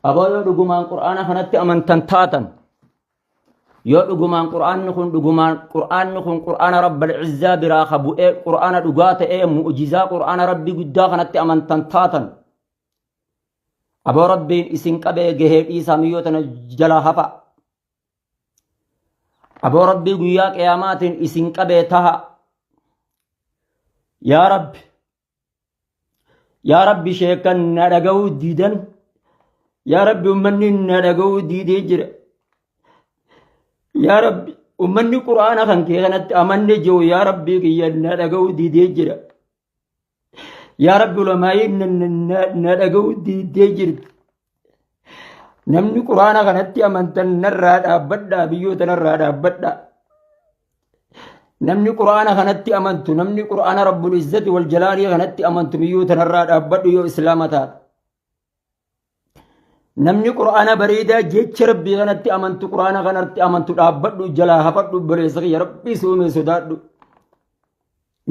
Aboo yoo dhugumaan Qur'aana kanatti amantan taatan, yoo dhugumaan Qur'aanni kun dhugumaan Qur'aanni kun Qur'aana Rabbal Izzaa biraa ka bu'ee Qur'aana dhugaa ta'ee mu'jizaa Qur'aana Rabbii guddaa kanatti amantan taatan, aboo Rabbiin isin qabee gahee dhiisaa miyyoo tana jalaa hafa. Aboo Rabbii guyyaa qiyaamaatiin isin qabee taha. Yaa Rabbi, Yaa Rabbi sheekan na dhaga'uu diidan. Yaa Rabbi ummanni na dhaga'uu diidee jira. Yaa Rabbi ummanni Qur'aana kan kee kanatti amanne jiru yaa Rabbi kiyya na dhaga'uu diidee jira. Yaa Rabbi ulamaa'iin na dhaga'uu diidee jirti. Namni Qur'aana kanatti amantan narraa dhaabbadhaa biyyoota narraa dhaabbadhaa. Namni Qur'aana kanatti amantu namni Qur'aana Rabbul Izzati wal Jalaalii kanatti amantu biyyoota narraa dhaabbadhu yoo Islaama taate. Namni Qur'aana bareedaa jecha Rabbii kanatti amantu Qur'aana kanatti amantu dhaabbadhu jalaa hafadhu obboleessa kiyya Rabbii si uume sodaadhu.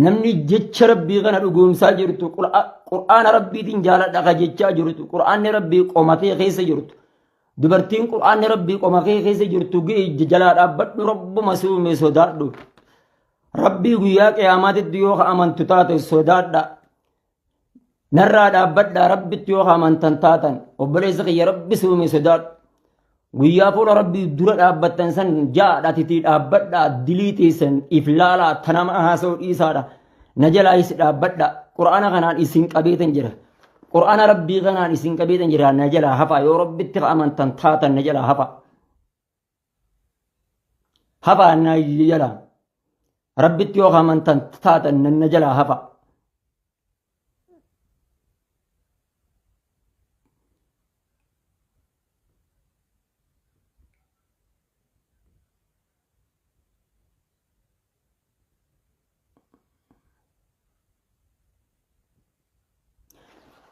Namni jecha Rabbii kana dhugoomsaa jirtu Qur'aana Rabbiitiin jaaladha ka jechaa jirtu Qur'aanni Rabbii qomatee keessa jirtu dubartiin Qur'aanni Rabbii qomatee keessa jirtu jalaa dhaabbadhu Rabbuma si uume sodaadhu. Rabbii guyyaa qiyaamaatitti yoo ka amantu taate sodaadha. Narraa dhaabbadhaa Rabbitti yoo amantan taatan obboleessa kiyya Rabbi si uume sodaadhu. Guyyaa fuula Rabbii dura dhaabbattan san jaadha titii dhaabbadhaa dilii teessan if laalaa tanama haasa'u dhiisaadha. Na jalaayis dhaabbadha. Qur'aana kanaan isin qabeetan jira. Qur'aana Rabbii kanaan isin qabeetan jira na jalaa hafaa yoo Rabbitti amantan taatan na jalaa hafaa. Hafaa na jalaa. Rabbitti yoo amantan taatan na jalaa hafaa.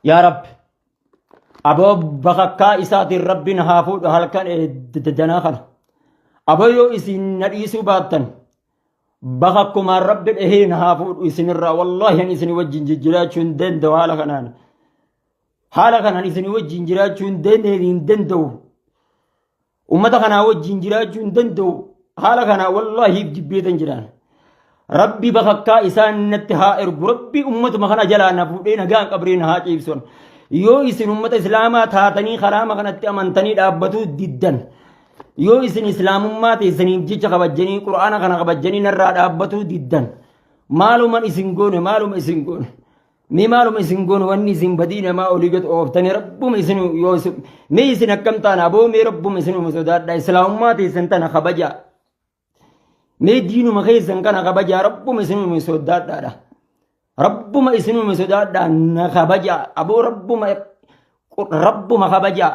Yaa Rabbi aboo bakakkaa isaatiin Rabbiin haa fuudhu halkan danaa kana. Aboo yoo isin na dhiisuu baattan bakakkumaan Rabbi dhahee na haa fuudhu isinirraa wallaahi ani isin wajjin jijjiraachuu hin danda'u haala kanaan. Haala kanaan isin wajjin jiraachuu hin danda'u. Ummata kanaa wajjin jiraachuu hin danda'u. Haala kanaa wallaahi jibbeetan jiraan. Rabbi bakakkaa isaan natti haa ergu. Rabbi ummatuma kana jalaa na fuudhee nagaan qabree na haa ciibsan. Yoo isin ummata islaamaa taatanii karaama kanatti amantanii dhaabbatuu diddan. Yoo isin islaamummaa teessaniif jecha kabajjanii qur'aana kana kabajjanii narraa dhaabbatuu diddan. Maaluman isin goone maaluma isin goone. Mee maaluma isin goonu wanni isin badii namaa olii gad ooftanii rabbuma isin yoo isin mee isin akkam taana aboo mee rabbuma isin uma sodaadha islaamummaa teessan tana kabajaa mee diinuma keessan kana kabajaa rabbuma isin uma sodaadhaadha rabbuma isin uma sodaadhaa na kabajaa aboo rabbuma rabbuma kabajaa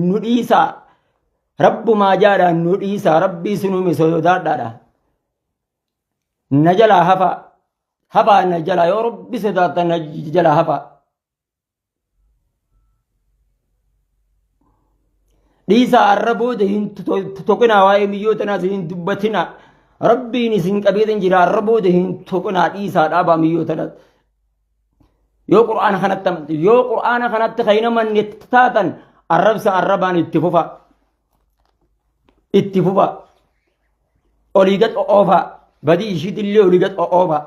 nu dhiisaa rabbumaa jaadhaa nu dhiisaa rabbii isin uma sodaadhaadha na jalaa hafaa hafaa na jalaa yoo rabbi sodaattan na jalaa hafaa. Dhiisaa arra booda hin tuqinaa waa'ee miyyoo tanaas hin dubbatinaa. Rabbiin isin qabeetan jira arra booda hin tuqinaa dhiisaa dhaabaa miyyoo tanaas. Yoo qur'aana kanatti amante yoo qur'aana kanatti kan hin amanne taatan arrabsa arrabaan itti fufa. Itti fufa. Olii gad o'oofaa. Badii ishiitillee olii gad o'oofaa.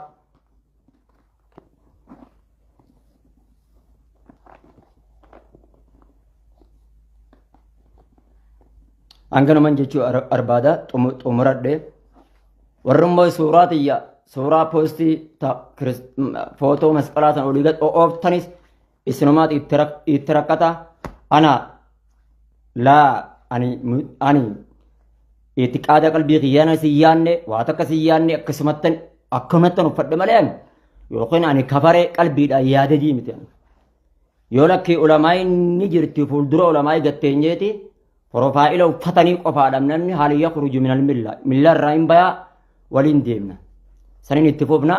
Hanganuman jechuu barbaada xumuradhe. Warri immoo suuraa tiyya suuraa poostii footoo masqalaa san olii gad o'ooftanis isinumaatu itti rakkata. Ana laa ani ani itiqaada qalbii kiyyaana si yaanne waa takka si yaanne akkasumattan akkanumattan uffadhe malee ani yookiin ani kafaree qalbiidhaan yaadadii miti ani. Yoo lakkii ulamaa'iin ni jirti fuuldura ulamaa'ii gatteenyeeti profaa'ila uffatanii qofaadha namni haali yakhruju minal milla milla irraa hin bayaa waliin deemna. Saniin itti fufna.